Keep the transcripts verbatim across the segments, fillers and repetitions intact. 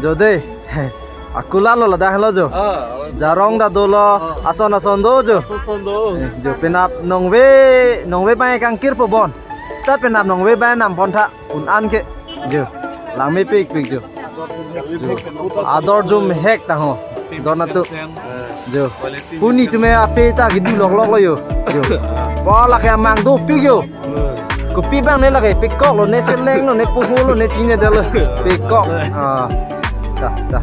Jo dei. Akula lo ladak lo jo. Ah, Jarong ta dolo, ah, ason ason do jo. Ason ason do. Eh, jo penap nongve, nongve bang kangkir po bon. Seta penap nongve bang nam pon tha un an ke. Jo. Langmepikpik jo. Jo. Ador jum hek ta ho. Don atum. Jo. Puni tume ape ta kedo loklok lo jo. Jo. Bo lake amang dopik jo. Kopi bang ne lake pekok lo, ne seleng lo, ne puhu lo, ne chini dalo. Pekok. Ah. Ta, ta.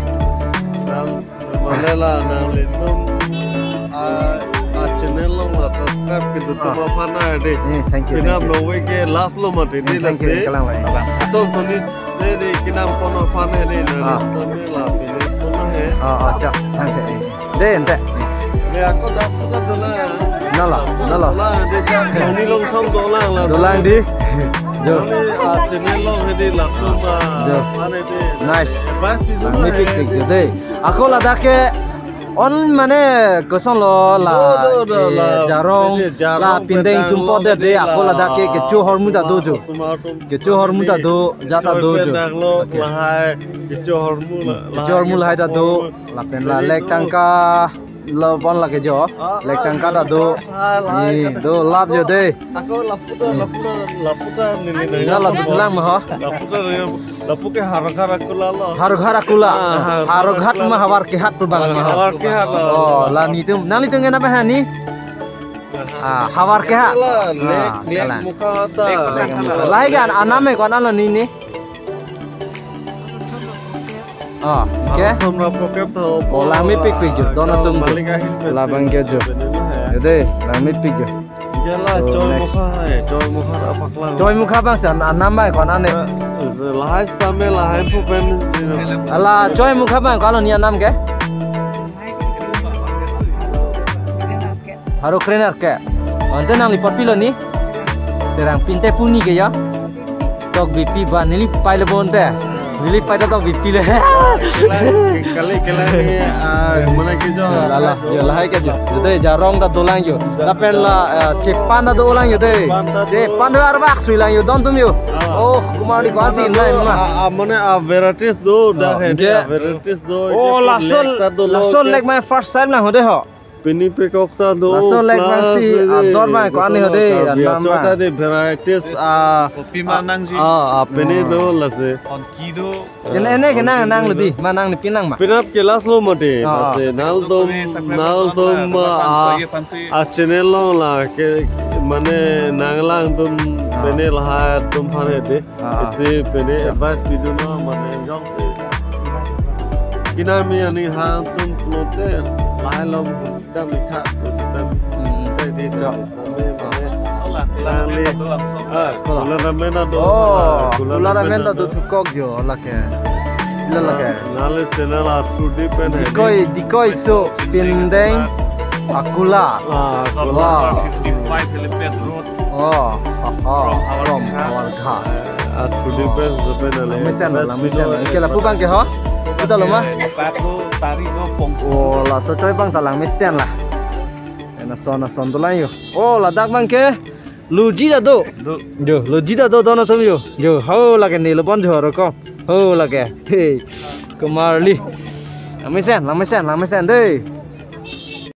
Nang, mane la nanglitum, ah, ah, channel along la subscribe kedo atum, ah, aphan dei. Eh, thank you, thank you. Penap nongve ke last lo mati, eh, dei, thank you, lake. Kalang lai. Ason ason ni, dei, dei, kenam kono aphan dei, dei, ah, nanglitum la pini kono he. Ah, ah, cha, thank you. Dei, ente. Dei, ako dak puta dolang. Nala, nala. Dolang, dei, dak, noni long sam dolang la. Dolang dei. Jo. Noni, ah, channel along he dei latum, ah, jo, aphan dei. Nice. Advice di dolang. Langmepikpik jo dei. Ako ladak ke on mane koson lo la, do, do, do, eh, la, Jarong, dei, Jarong la pindeng sumpot dei, dei, ako la, ladak ke kecho ahormu ta do jo. Kecho ahormu ta do, jat ta do jo. Pen dak lo, oke. Lahai, kecho ahormu la, hmm, kecho ahormu lahai ta do. Lapen la lek tangka lo bon lake jo. Ah, lek tangka ta do. Ah, ni do lap jo dei. Ako lapu ta, lapu ta, lapu ta neli nang. Nala pulang ma ho. Lapu ta neli, lapu ke Howraghat Akula lo. Howraghat Akula. Ah, Howraghat, Howraghat Akula ma lo. Havar kehat pu bang ma ho. Havar kehat lo. Oh, la netum. Nanglitum kenapa hani? Ah, Havar kehat. Akula, lek, ah, lek kalang. Mukha ta. Lek mukha. Lahai ke an-, anam ke ko-an lo neli. Ah, oke. Ason ra pokep tho. Oh, langmepikpik jo. Don atum jo. Balik ahin pe. Labang ke jo. Bener lah ya. Dei, langmepik jo. Iya la, oh, choi next. Mukha hai, choi mukha ra paklang. Choi mukha bang san, anam bang ko-an ne. Eh, lahai stamel lahai pu pen. Ala, choi mukha bang ko-an lo neli anam ke? Haro krener ke. Ante nangli apot pilo neli? Terang pinte puni ke ya. Tok bipi ba neli pai le bon te. Neli pai ta tok bipi le. Kali, kali ni, ah, mana ke jo. Lala, jo lahai ke jo. Jo dei Jarong ta dolang jo. Lapen la, eh, chepan ta dolang jo dei. Chepan ta do. Chepan do arbak sui lang jo don atum jo. Ah. Oh, kumar di ko-an si nai ma. Ah, ah, mane, ah, varieties do, oh, dak hai dei, oke. Ah, varieties do. Oh, laso, lek ta do lo, laso oke. Lek my first time lang ho dei ho. Pini pekok ta do, laso lek plus bang si, dei, ador bang ko-an ho dei, Karbi anam Achoi bang. Ta dei varieties, ah, kopi ma nangji. Ah, ah, pini do lasi. Konki do. Ene, ene ke nang, nang lo dei, ma nangli pinang ma. Penap ke last lo mati, ah, lasi. Nangtum, nangtum, ah, ah, channel along la ke, mane nanglang atum, ah, pini lahai atum aphan he dei. Ah, ah. Isi pini, acha, advice pidun non mane jongsi. Kinami ani hang atum pulote lahai along dam ikha system. Hmm. Tei dei, acha, system mane. Ola, ola, nangli. Ah, ola. Ola ramen do. Oh, ola ramen do thukok jo lake. Ila lake. Nangli channel a through di pen hai. Dikoi, dikoi so pindeng Akula. Ah, Akula. Wow. Fifty-five Helipad Road. Oh, oh, oh, from Howraghat. From Howraghat. Ah, through di pen, so pen ale. Langmesen, langmesen. Oke, lapu bang ke ho? Puta lo ma? Oke, pato, tari do, pongso. Oh, laso choi bang ta langmesen la. Ena son, na son dolang jo. Oh, ladak bang ke. Loji ta do. Do. Jo, loji ta do don atum jo. Jo, ho lake neli bon jo ro ko. Ho lake. Hey. Kumar li. Langmesen, langmesen, langmesen dei.